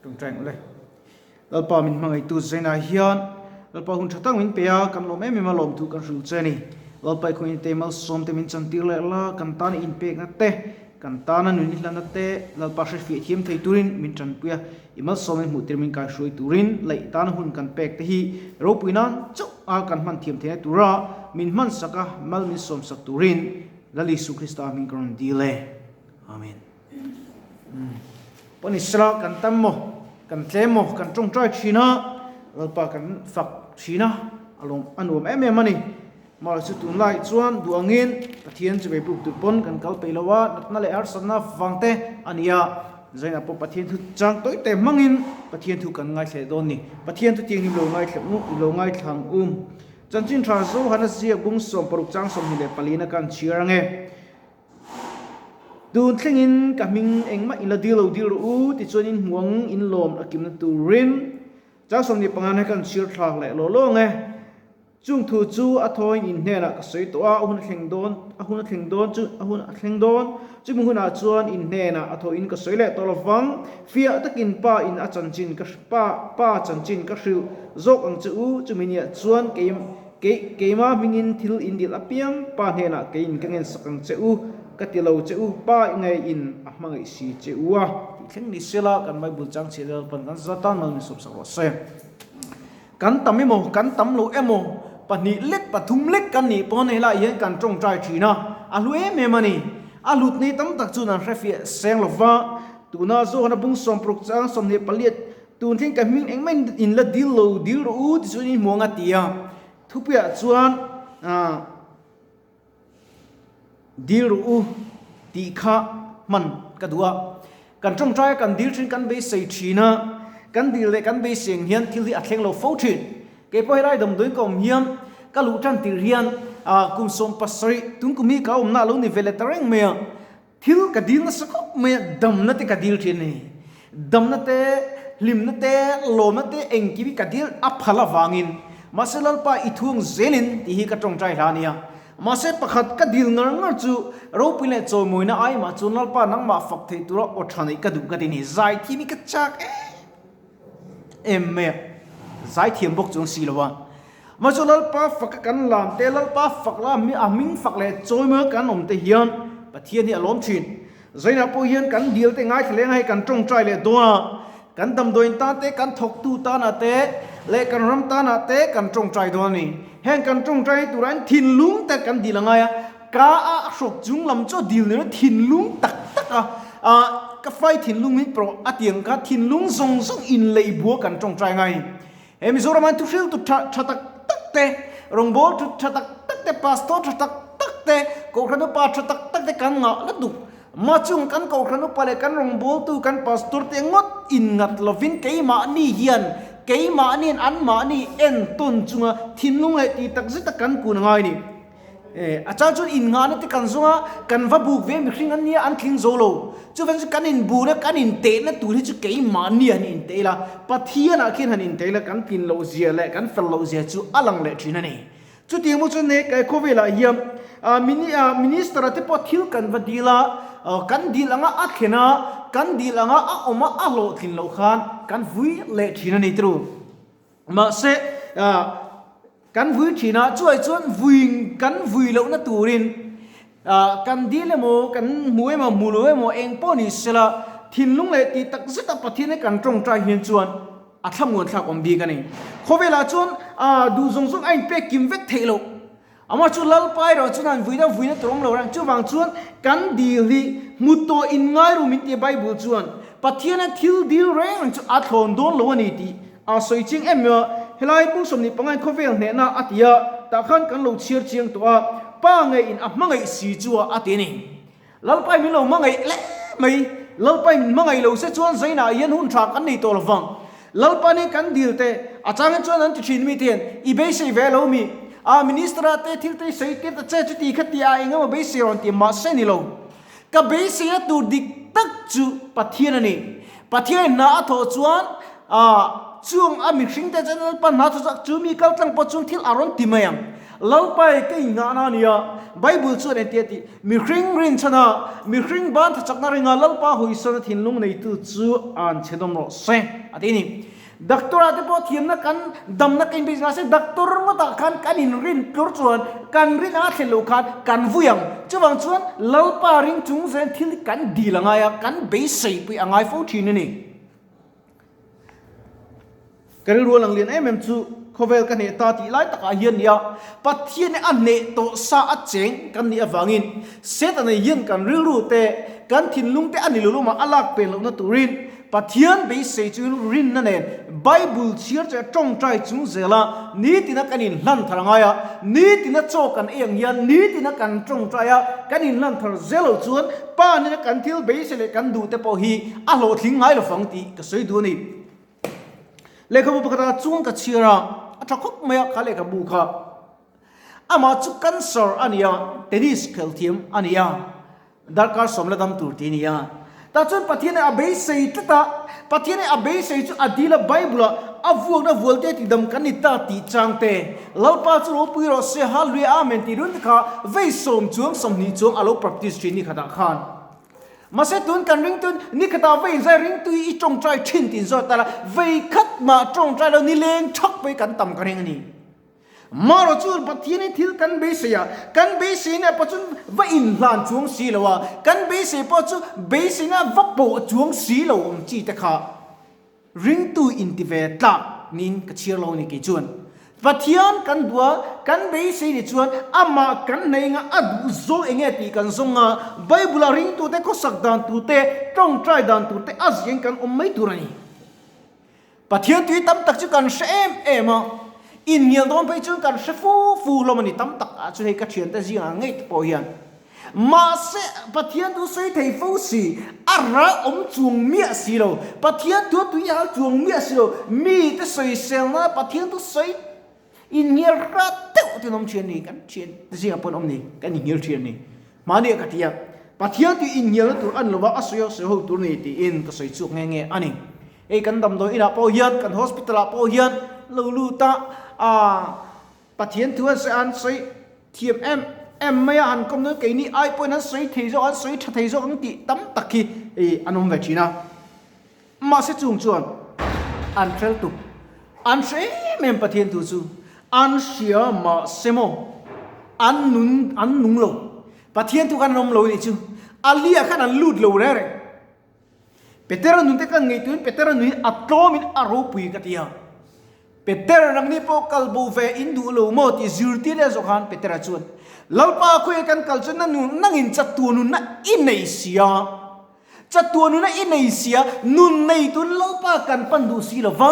Tawngtai ang ule. Lalpa min hmangaihtu Zainah hian Lalpa hun tha tak min pe a, kan lawm em em a lawmthu kan hrilh che a ni. Lalpa i khawngaihna te malsawm te min chantir leh la, kan tana inpekna te, kan tana nun i hlanna te Lalpa hrefiah thiam thei turin min tanpui a, i malsawm in hmuh tir min kaihruai turin laih tana hun kan pek te hi ropui nan chauh a kan hman thiam theihna tura min hmansak a, mal min sawmsak turin Lal Isu Krista hming ka rawn dil e. Amen. Panisra kan tam maw, kan tlem maw, kan tawngtai thin a, Lalpa kan fak thin a, a lawm a nuam em em a ni. Mahse chu tunlai chuan duh angin Pathian chu beibuk tur pawn kan kal peih lo a, natna leh harsatna vang te a ni a. Zainah pawh Pathian thu chang tawi te hmangin Pathian thu kan ngaithleh dawn ni. Pathian thu tianghlim lo ngaithleh lo ngaithla ang u. Chanchin tha Zohana ziak bung 16 chang 24 na kan chhiar ange. Tun thlengin ka hming engmah in la dil lo dil rawh u, tichuan in hmuh ang in lawm a kimna turin chang 25 na kan chhir thlak leh law law ang e. Chung thu chu a thawiin in hnenah ka sawi tawh a, a hun a thleng dawn, a hun a thleng dawn chu a hun a thleng dawn, chumi hunah chuan in hnenah a thawiin ka sawi leh tawh lo vang, fiah takin pa in a chanchin ka pa pa chanchin ka hrilh zawk ang che u, chumi niah chuan kei Kei, keimah hmingin thil in dil apiang Pa hnenah keiin ka ngensak ang che u, ka ti lo che u, Pa ngeiin a hmangaih si che u a. Tih thleng ni sela kan Bible chang chhiah Lalpan kan zatan mal min sawmsak rawh se. Kan tam emaw, kan tam lo emaw, pahnih lek, pathum lek kan nih pawn helaiah hian kan tawngtai thin a, a hlu em em a ni. A hlut nei tam tak chuan an hrefiah seng lo va, tuna Johana bung sawmparuk chang 28, Tun thleng ka hming engmah in la dil lo dil rawh u ti chuan in hmuang a ti a, thupuiah chuan dil rawh u tih kha hman ka duh a, kan tawngtai a kan dil thin kan beisei thin a, kan dil leh kan beisei ang hian thil hi a thleng lo fo thin. Kei pawh helai damdawiin ka awm hian ka luh tan tir hian kum 17 tun kum hi ka awmna a lo ni ve leh ta reng mai a, Thil ka dil nasa khawp mai a, damna te ka dil thin a ni. Damna te, hlimna te, lawmna te engkim hi ka dil a phal avangin mahse Lalpa i thuang zelin tih hi ka tawngtai hla a nia. Mahse pakhat ka dil ngar ngar chu ropui leh chawimawina ai mah chuan Lalpa nangmah fak theih tura aw tha neih ka duh ka ti a ni. Zaithiam hi ka chak em em mai a, zaithiam bawk chuang si lo a. Mahse Lalpa faka kan lam te, Lalpa fak la a hming fak leh chawimawia kan awm te hian Pathian hi a lawm thin. Zainah pawh hian kan dil te ngaithla leng a hei kan tawngtai leh dawn a, kan damdawiin tan te, kan thawktu tanah te leh kan ram tanah te kan tawngtai dawn a ni. Heng kan tawngtai hi turah hian thinlung tak kan dil a ngai a, ka a hrawk chung lam chu a dil ni lo thinlung tak tak a, ka fai thinlung hi pawh a tiang kha thinlung zawng zawng inleihbua kan tawngtai ngai. He Mizoram hian thuhriltu tha tha tak tak te, rawngbâwl thu tha tak tak te, pastor tha tak tak te, kohhran upa tha tak tak te kan ngah la duk. Mah chung kan kohhran upa leh kan rawngbâwltu kan pastor te ngawt inngat lovin keimahni hian keimahniin anmahni entawn chunga thinlung leh tih tak zeta kan kun a ngai a ni. A chang chuan in nghahna te kan zawng a, kan va buk ve mihring an nia an tling zo lo. Chuvang chu kan inbuna kan intehna tur hi chu keimahni han inteh ila, Pathianah khian han inteh ila kan tlin loh zia leh kan fel loh zia chu a lang leh thin a ni. Chutiang pawh chuan he khawvelah hian minister-a te pawh thil kan va dil a, kan dil anga a thlen a, kan dil anga a awm a, a hlawhtlin loh khan kan vui leh thin a ni tru. Mahse, kan vui thin a, chuai chuan vui kan vui lohna turin kan dil emaw, kan hmu emaw, hmu lo emaw eng pawh ni sela, thinlung leh tih tak zeta Pathian hi kan tawngtai hian chuan a thlamuan thlak awm bik a ni. Khawvelah chuan duh zawng zawng a inpek kim vek theih loh. Amah chu Lalpa erawh chuan an vuina vuina tur awm lo reng. Chuvang chuan kan dil hi hmu tawh in ngai ru min ti a Bible chuan Pathiana thil dil reng reng chu a thlawn dawn lo a ni tih a sawi chiang em a. Helai bung 25 in khawvel hnehna a ti a, tah khan kan lo chhiar chiang tawh a, Pa ngeiin a hmangaih si chu a ti a ni. Lalpa in min lo hmangaih le mai. Lalpa in min hmangaih lo se chuan zainah hian hun tha kan nei tawh lo vang. Lalpa nen kan dil te, a changin chuan an ti thin mi te hian i beisei ve lo mi? A minister ah te thil te i sawi tir ta che chuti kha ti a eng emaw beisei rawn ti mahse ni lo. Ka beisei a tur dik tak chu Pathian a ni. Pathian in hna a thawh chuan a chung a mihring te chuan Lalpa hna thawh chu chu mi kal tlang pawh chuan thil a rawn ti mai ang. Lalpai ka inngahna a nia. Bible chuan engtia tih? Mihring rinchhana, mihring ban thachakna ringa Lalpa hawisana thinlung neitu chu an chhe dawm rawh se, a ti a ni. Doctor ah te pawh thiamna kan damna ka inbeih zah se doctor ngawtah khan kan inrin tlur chuan kan rin a thlen loh khan kan vui ang. Chuvang chuan Lalpa ring chung zel thil hi kan dil a ngai a, kan beiseipui a ngai fo thin a ni. Ka rilru a lang lian em em chu khawvel ka hneh ta tih lai takah hian nia Pathian a hneh tawh sa a cheng kan nih avangin Setana hian kan rilru te kan thinlung te a ni luluma a lak pen lohna turin Pathian beisei chuin rinna nen Bible chhiar che tawngtai chung zela nitina kan inhlan thar a ngai a, nitina chaw kan ei ang hian nitina kan tawngtai a, kan inhlan thar zel loh chuan Pa nena kan thil beisei leh kan duh te pawh hi a hlawhtling ngai lo fang tih ka sawi duh a ni. Lehkhabu pakhatah chuan ka chhiar a, a tha khawp mai a kha lehkhabu kha. Amah chu cancer a ni a, tennis khelthiam a ni a. Darkar sawm la dam tur ti nia. Tah chuan Pathian a beisei tlat a, Pathian a beisei chu a dil a Bible ah a vuakna vualte ti dam kan ni ta tih chang te, Lalpa chu ropui rawh se Hallelujah Amen tih run te kha vei sawm chuang 20 chuang a lo practice thin ni khatah khan. Mahse tun kan ring tun ni khatah vei inzai ringtui i tawngtai thin tih inzawt ta la, vei khat mah tawngtai lo nileng thak pawh hi kan tam ka ring a ni. Marawh chu Pathianin thil kan beisei a, kan beiseina pawh chu va inhlan chuang si lo a, kan beisei pawh chu beiseina va pawh chuang si lo ang chi te kha ringtu inti ve tlak niin ka chhiar lo a ni kei chuan. Pathian kan duh a, kan beisei ni chuan amah kan hnaih anga a duh zawng eng nge tih kan zawng a, Bible-a ringtute khawsak dan tur te, tawngtai dan tur te a ziain kan awm mai tur a ni. Pathian tui tam tak chu kan hre em em a, inhnial dawn phei chuan kan hre fu fu hlawm a ni tam tak ah chu hei ka thiante zingah ngei te pawh hian. Mahse Pathian thu sawi thei fo si, a ral awm chuang miah si lo, Pathian thu a tui hal chuang miah si lo, mi te sawisel nana Pathian thu sawi inhnial hrat deuh te an awm thian a ni, kan thiante zingah pawh an awm a ni, kan inhnial thian a ni. Mahni ah ka ti a, Pathian tui inhnialna tur a ni lo va, a sawi a sawi ho tur a ni tiin ka sawi chhuak nghe nghe a ni. Hei kan damdawi inah pawh hian, kan hospital ah pawh hian lo lut a, aah Pathian thu an sawi a, an sawi thiam em em mai a, han kawm dawn keini ai pawhin an sawi thei zawk, an sawi tha thei zawk ang tih tam tak hi ih an awm ve thin a. Mahse chung chuan an hrel tuk, an hre em em Pathian thu chu an hria mahse maw an nun an nung lo, Pathian thu khan an awm lo anih chu, a liah khan an lut lo reng reng. Petera nun te kan ngaihtuahin Petera nun hi a tlawmin a ropui ka ti a. Petera nangni pawh kal bo ve in duh lo maw tih zirtir leh zawh khan Petera chuan, Lalpa khawiah kan kal chuan na nun nangin chatuah nunna i nei sia. Chatuah nunna i nei sia, nun nei tun Lalpa kan pan duh si lo va,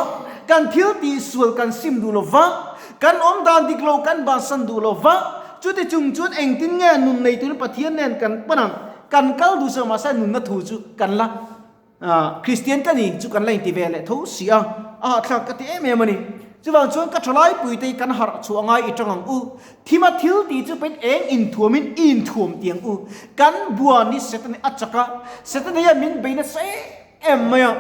kan thil tih sual kan sim duh lo va, kan awm dan dik lo kan bansan duh lo va, chuti chung chuan engtin nge nun nei tun Pathian nen kan pan ang? Kan kal duh zawk mahse nunna thu chu kan la Kristian ka ni chu kan la inti ve leh tho si a, a hahthlak ka ti em em a ni. Chuvang chuan ka thalai puite hi kan harh chhuah ngai i tang ang u. Thima thil tih chu pawhin eng inthuamin i inthuam ti ang u. Kan buan hi Setana a chak a, Setana hian min bei nasa em em mai a.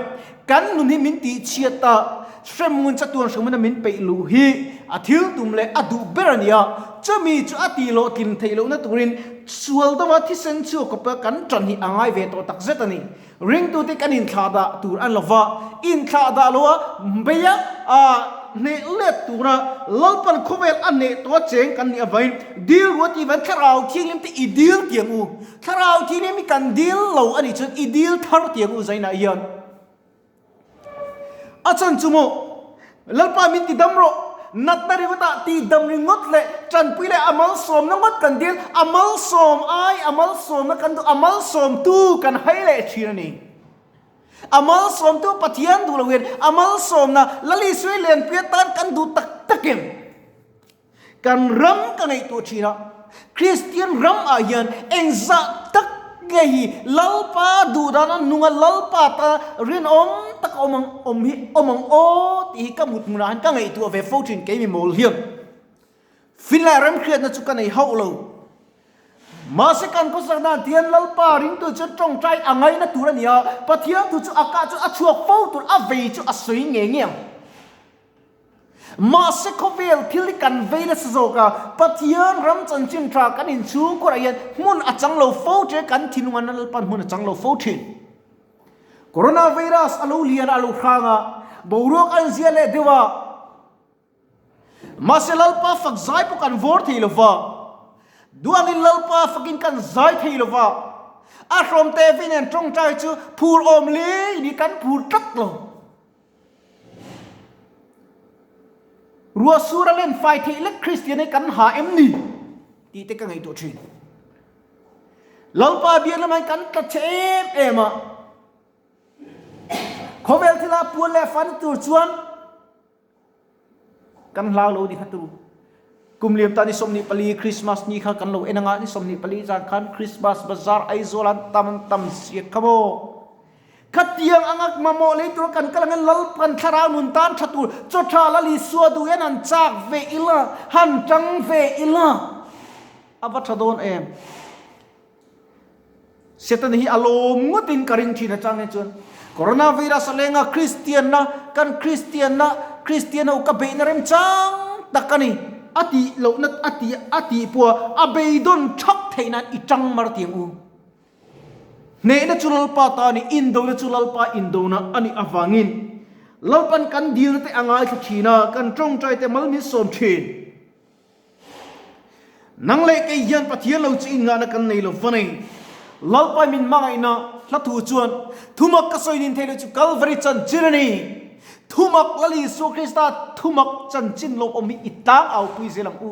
Kan nun hi min tihchhiat a, hremngun chatuan hremna min peih luh hi a thil tum leh a duh ber a ni a, chumi chu a tih loh tlin theih lohna turin sual deuha thisen chhuak kawpa kan ṭan hi a ngai ve tawh tak zet a ni. Ringtute kan inthlah dah tur a ni lova, inthlah dah loha beia hneh let tura Lalpan khawvel a hneh tawha cheng kan nih avangin dil ruah tih van Thlarau Thianghlim te i dil tiang u. Thlarau Thianghlim hi kan dil lo a nih chuan i dil thar tiang u zainah hian. A chan chu maw? Lalpa min ti dam rawh. Natna ringawtah ti dam ringawt leh tanpui leh a malsawmna ngawt kan dil, a malsawm ai, a malsawmna kan duh, a malsawmtu kan hai leh thin a ni. A malsawmtu Pathian duh loin a malsawmna Lalisui Lianpuia tan kan duh tak tak em? Kan ram ka ngaihtuah thin a, Kristian ram ah hian engzah tak nge hi Lalpa duh dan a nung a, Lalpa ta rinawm tak awm ang awm hi awm ang aw tih hi ka mut hmunah hian ka ngaihtuah ve fo thin kei mi mawl hian. Finlai remhriatna chu ka nei hauh lo. Mahse kan khawsak dan tian Lalpa ringtu chu tawngtai a ngaina tur a ni a, Pathian thu chu a kah chu a chhuak fo tur a vei chu a sawi ngei ngei ang. Mahse khawvel thil hi kan vei nasa zawk a, Pathian ram chanchin tha kan inchhungkhurah hian hmun a chang lo fo thin a, kan thinlung an Lalpan hmun a chang lo fo thin. Coronavirus a lo lian a, a lo hrang a, boruak an zia leh deuh a, mahse Lalpa fak zai pawh kan vawr thei lo va, duangin Lalpa fakin kan zai thei lo va, a hrawm te vei nen tawngtai chu phur awm lei ni kan phur tlat lo. Ruah sur a len fai theih lek Kristian hi kan ha em ni tih te ka ngaihtuah thin. Lalpa biak lamah hian kan tla che em em a, khawvel thila puan leh fan tur chuan kan hlau lo ni kha tu. Kum liam ta ni 24 Christmas ni kha kan lo en anga ni 24 zan khan Christmas bazar Aizawl an tam tam siak kha maw. Khatiang anga mamawh lei tura kan kal angin Lalpan thlarau nun tan tha tur chaw tha Lal Isua duh hian han chak ve ila, han tang ve ila a va tha dawn em? Setana hi a lawm ngawtin ka ring thin atang hi chuan Coronavirus a lenga Kristianna kan Kristianna Kristian ho ka beihna remchang tak a ni a tih lohna a tih a tih pawha a beidawn thak theih nan i tang mar tiang u. Hnehna chu Lalpa ta a ni, indona chu Lalpa indona a nih avangin Lalpan kan dilna te a ngaithla thin a, kan tawngtai te mal min sawm thin. Nang leh kei hian Pathian lo chu inngahna kan nei lo va nei. Lalpa min hmangaihna hla thu chuan thumak ka sawi nin theih loh chu Kalvari chanchin a ni. Thumak Lal Isua Krista thumak chanchin lawmawm hi i tlang au pui zel ang u.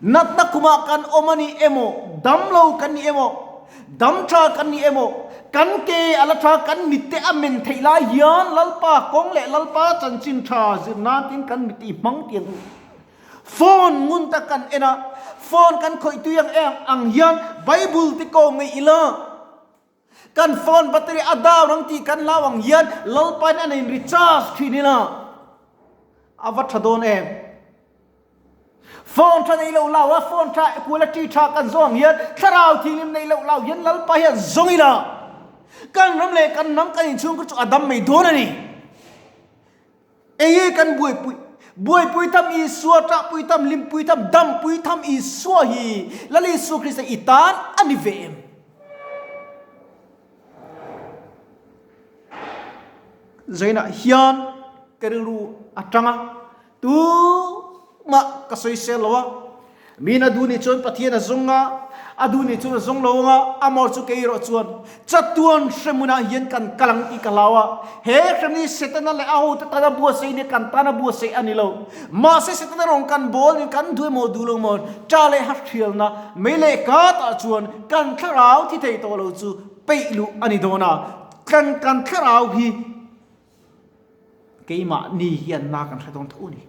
Natna kumah kan awm a ni emaw, damlo kan ni emaw, dam tha kan ni emaw, kan ke a la tha, kan mitte a men theih lai hian Lalpa kawng leh Lalpa chanchin tha zir nan tin kan mit i hmang tiang u. Phone ngun tak kan en a, phone kan khawih tui ang em ang hian Bible te kawm ngei ila, kan phone battery a down ang tih kan hlau ang hian Lalpa in a nei recharge thin ila a va tha dawn em. Phone tha nei loh lau a, phone tha quality tha kan zawng hian thlarau thianghlim nei loh lau hian Lalpa hian zawng ila kan ram leh kan hnam kan inchhungkhur chu a dam mai dawn a ni. Enge kan buaipui? Buaipui tham Isua, ṭahpui tham, hlimpui tham, dampui tham Isua hi Lal Isua Krista i tan a ni ve em? Zainah hian ka rilru a tang a. Tumah ka sawisel lo a, min a duh nih chuan Pathian a zawng a, a duh nih chuan a zawng lo ang a, amah chu kei erawh chuan chatuan hremhmunah hian kan kal ang tih ka hlau a, he hrem hi Setana leh a hote tana buatsaih nia kan tana buatsaih a ni lo. Mahse Setana rawn kan bawl in kan duh emaw duh lo emaw ṭa leh hahrialna mei leh katah chuan kan thlarau thi thei tawh lo chu peih luh a ni dawn a, kan kan thlarau hi Keimahni hian na kan hre dawn tho a ni.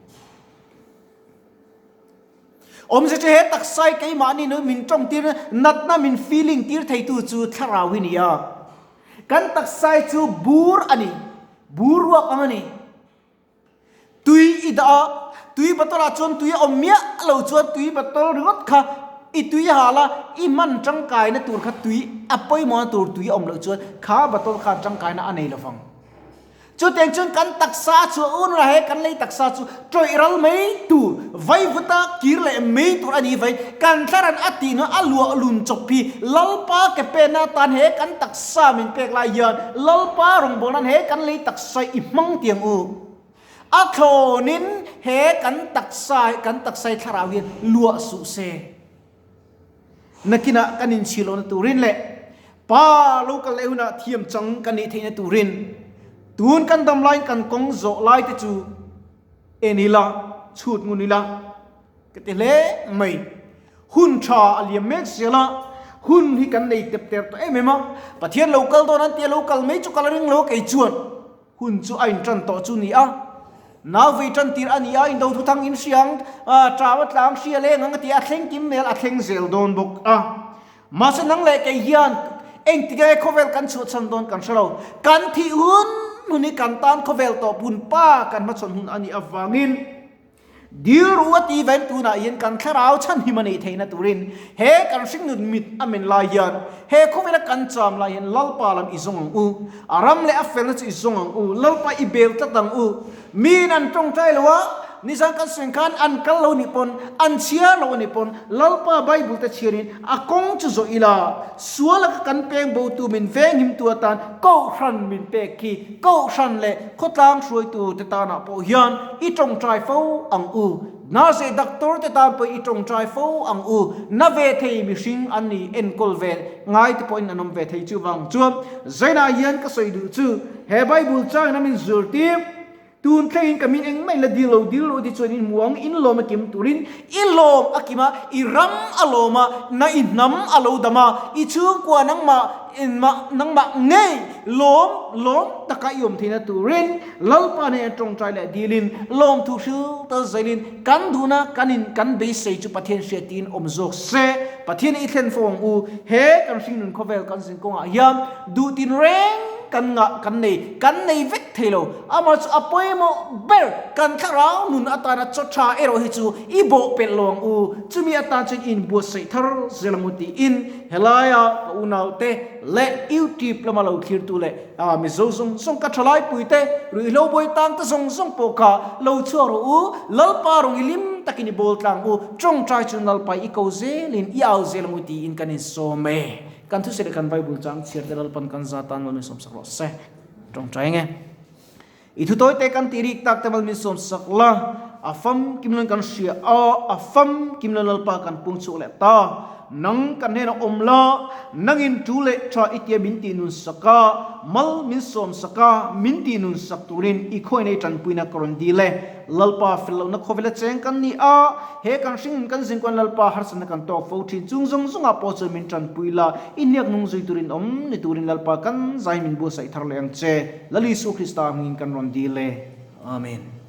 Awmze chu he taksai keimahni nu min tawng tir natna min feeling tir theitu chu thlarau hi ni a. Kan taksai chu bur a ni, bur ruak ang a ni. Tui i dah a, tui bottle ah chuan tui a awm miah lo chuan tui bottle ringawt kha i tui hal a, i hman tangkaina tur kha tui a pawimawhna tur tui a awm loh chuan kha bottle khan tangkaina a nei lovang. Chutiang chuan kan taksa chu a un ra he kan lei taksa chu tawih ral mai tur, vaivuta kir leh mai tur a ni vai. Kan thlaran a tih hnuah a luah lun chawp hi Lalpa ke penna atan he kan taksa min pek lai hian Lalpa rawngbawlnan he kan lei taksa i hmang tiang u. A thlawnin he kan taksa kan taksa i thlarau hian luah suh se. Nakinah kan inchhir lohna turin leh Pa lo kal leh hunah thiam chang kan nih theihna turin tun kan dam laiin kan kawng zawh lai te chu en ila, chhut ngun ila ka ti hle mai. Hun tha a liam mek zel a, hun hi kan nei tep ter tawh em em a, Pathian lo kal dawn an tia lo kal mai chu ka la ring lo a kei chuan. Hun chu a inṭan tawh chu ni a, nau vei ṭan tir a ni a, indo thuthang in hriang ṭau a tlang hria leng ang a ti a, a thleng kim mel a thleng zel dawn bawk a. Mahse nang leh kei hian engtinge khawvel kan chhuahchhan dawn kan hre lo, kan thih hun hun hi kan tan khawvel tawp hun pa kan hmachhawn hun a nih avangin, Dil ru a ti ven tunah hian kan thlarau chhanhim a neih theihna turin he kan hringnun mit a men lai hian he khawvela kan cham lai hian Lalpa lam i zawng ang u, a ram leh a felna chu i zawng ang u, Lalpa i bel tlat ang u. Miin an tawngtai lo a, Nizan kan sawi khan an kal lo nih pawn, an chhiar lo anih pawn Lalpa Bible te chhiarin a kawng chu zawh ila, sual aka kan peng botu min venghimtu atan Kohhran min pek khi Kohhran leh khawtlang hruaitu te tanah pawh hian i tawngtai fo ang u. Nurse leh doctor te tan pawh i tawngtai fo ang u. Na ve thei mihring an ni enkawl ve ngai te pawhin an awm ve thei chuvang chuan Zainah hian ka sawi duh chu he Bible changin a min zirtir. Tun thlengin ka min engmah in la dil lo, dil lo ti chuan in hmu ang, in lawm a kim turin i lawm a kim a, i ram a lawm a, na i hnam a lo dam a, i chhungkua nangmah nangmah ngei lawm lawm taka i awm theihna turin Lalpa nen tawngtai leh dilin lawmthu hril tal zailin kan duhna kan in kan beisei chu Pathian hriat tiin awm zawk se, Pathian i thlen fo ang u, he kan hringnun khawvel kan zin kawngah hian duh tinreng kan ngah kan nei kan nei vek thei lo. Amah chu a pawimawh ber kan thlarau nun atana chaw tha erawh hi chu i bawh pelh lo ang u, chumi atan chuan i inbuatsaih thar zel ang u tiin helaia ka unaute leh YouTube lama lo thlirtu leh Mizo zawng zawng ka thalai puite ruihhlo bawi tang te zawng zawng pawh kha lo chhuak rawh u, Lalpa rawng i lim takin i bawl tlang u, tawngtai chuan Lalpa i ko zelin i au zel ang u tiin kan insawm e. Kan thusawi leh kan Bible chang chhiar te Lalpan kan za tan mal min sawmsak rawh se. Tawngtai nge. I thu tawi te kan tih rik tak te mal min sawmsak la, a fam kim lun kan hria a, a fam kim lun Lalpa kan pung chhuak leh ta. Nang kan hnenah awm la, nangin tu leh tha i tia min tih nun sak a, mal min sawmsak a, min tih nun sak turin i khawi nei tanpuina ka rawn dil e. Lalpa fel lohna khawvela cheng kan ni a, he kan hringin kan zinkuan Lalpa harsatna kan tawk fo thin chung zawng zawngah pawh chuan min tanpui la, i hniak nung zui turin awm ni turin Lalpa kan zai min buatsaih thar leh ang che. Lal Isu Krista hmingin kan rawn dil e. Amen.